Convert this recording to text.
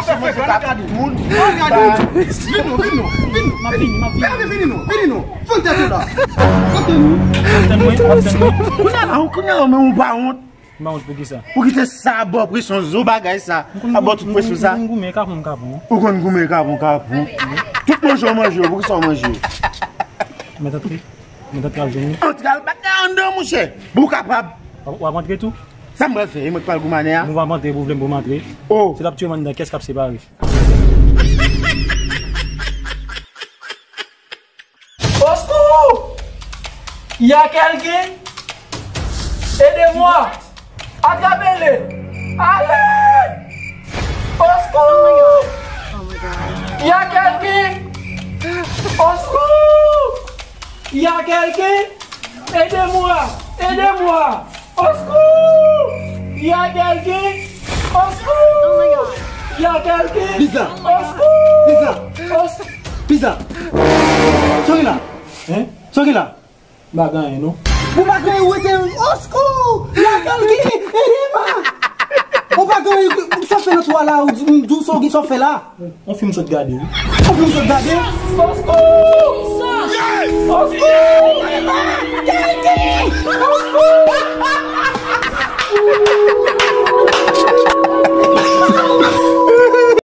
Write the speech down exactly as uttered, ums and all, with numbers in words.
mache manje kat moun. Vin non, vin non, vin non. M ap vini, m ap vini. Fè vini non, vini non. Fè tèt ou la. Kote nou? Tann mwen, tann mwen. Kounye a la, kounye a la, men ou pa wont. M pa wont pou kisa? Ou kite sa, bò presyon, zo bagay sa. A bò tout presyon sa. M konn goumen, kapon, kapon. Ou konn goumen, kapon, kapon. Tout manje w manje yo, poukisa w manje yo? Mèt antre. Mèt antre al jwenn li. Antre al bat nan anndan, monchè. Bon, ou kapab. W ap antre tou? Sa m pral fè, e mwen k pral goumannen a? Nou va antre, pou vle m pou m antre. Oh. Se l ap tiye m anndan, kès k ap separe? Au secours! Il y a quelqu'un? Aidez-moi! Attrapez-le! Allez! Au secours! Il y a quelqu'un? Au secours! Il y a quelqu'un? Aidez-moi! Aidez-moi! Au secours! Il y a quelqu'un? Au secours! Il y a quelqu'un? Lisa! Au secours! Lisa! Au se- Lisa! Sori la! Hein? Sori la! M pa gen anyen, non. Ou pa gen anyen, ou rete, au secours! Il y a quelqu'un? Aidez-moi! Ou pa gen anyen, sa fè nan twa la, ou di, ou di, sa w gen, sa w fè la? On film sot gade, wi. On film sot gade? Au secours!